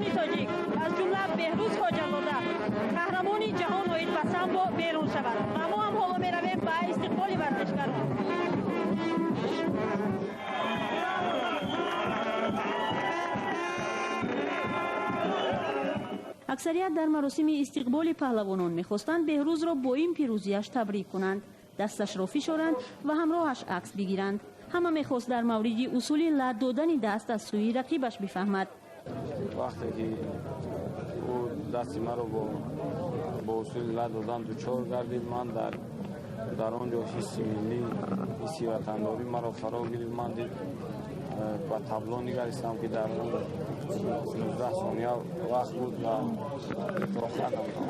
Варзишгарони тоҷик, аз ҷумла Беҳрӯз Хоҷазода, қаҳрамони ҷаҳон оид ба самбо, берун шавад ва мо ҳам ҳоло меравем ба истиқболи варзишгарон. Аксарият дар маросими истиқболи паҳлавонон мехостанд Беҳрӯзро бо ин пирӯзиаш табрик кунанд, дасташро фишоранд ва ҳамроҳаш акс бигиранд. Ҳама мехост дар мавриди усули лат додани даст аз сӯи рақибаш бифаҳмад. Вақте ки ӯ дасти маро бо усули лат додан дучор гардид, ман дар он ҷо ҳисси миллӣ, ҳисси ватандорӣ маро фаро гирифт. Ман дид ба табло нигаристам, ки дар он 19 сония вақт буд ва тоқат намудам.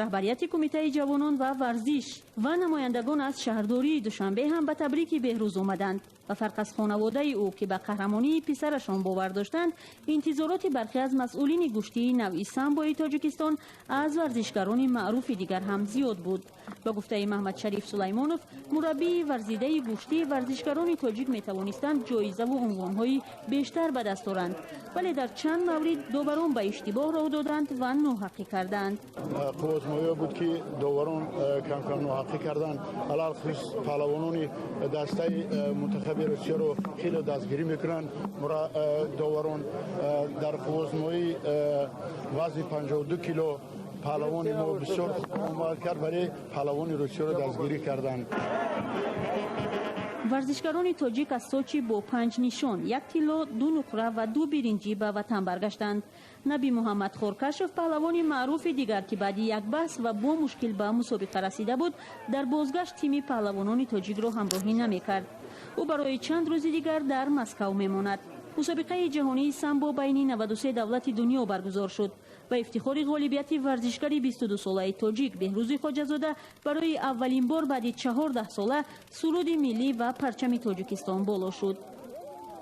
Раҳбарияти Кумитаи ҷавонон ва варзиш ва намояндагон аз шаҳрдории Душанбе ҳам ба табрики Беҳрӯз омаданд. Ба фарқ аз хонаводаи ӯ, ки ба қаҳрамонии писарашон бовар доштанд, интизороти бархе аз масъулини гӯштии навъи самбои Тоҷикистон аз варзишгарони маъруфи дигар ҳам зиёд буд. Ба гуфтаи Маҳмадшариф Сулаймонов, мураббии варзидаи гӯштӣ, варзишгарони тоҷик метавонистанд ҷоизаву унвонҳои бештар ба даст оранд, вале дар чанд маврид доварон ба иштибоҳ роҳ доданд ва ноҳаққӣ карданд. Қувватмоя буд, ки доварон кам-кам ноҳаққӣ карданд. Алалхусус паҳлавонони дастаи мунтахаби Русияро хеле дастгирӣ мекунанд доварон. Дар қувватмоии вазни 52 кило паҳлавони мо бисёр омад кард, вале паҳлавони Русияро дастгирӣ карданд. Варзишгарони тоҷик аз Сочи бо панҷ нишон, як тилло, ду нуқра ва ду биринҷӣ ба ватан баргаштанд. Наби Муҳаммад Хоркашов, паҳлавони маъруфи дигар, ки баъди як баҳс ва бо мушкил ба мусобиқа расида буд, дар бозгашт тими паҳлавонони тоҷикро ҳамроҳӣ намекард. Ӯ барои чанд рӯзи дигар дар Москав мемонад. Мусобиқаи ҷаҳонии самбо байни 93 давлати дунё баргузор шуд. Ба ифтихори ғолибияти варзишгари 22-солаи тоҷик Беҳрӯзи Хоҷазода барои аввалин бор баъди 14 сола суруди миллӣ ва парчами Тоҷикистон боло шуд.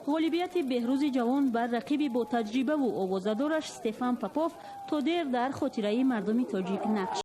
Ғолибияти Беҳрӯзи ҷавон бар рақиби бо таҷрибаву овозадораш Стефан Попов то дер дар хотираи мардуми тоҷик нақш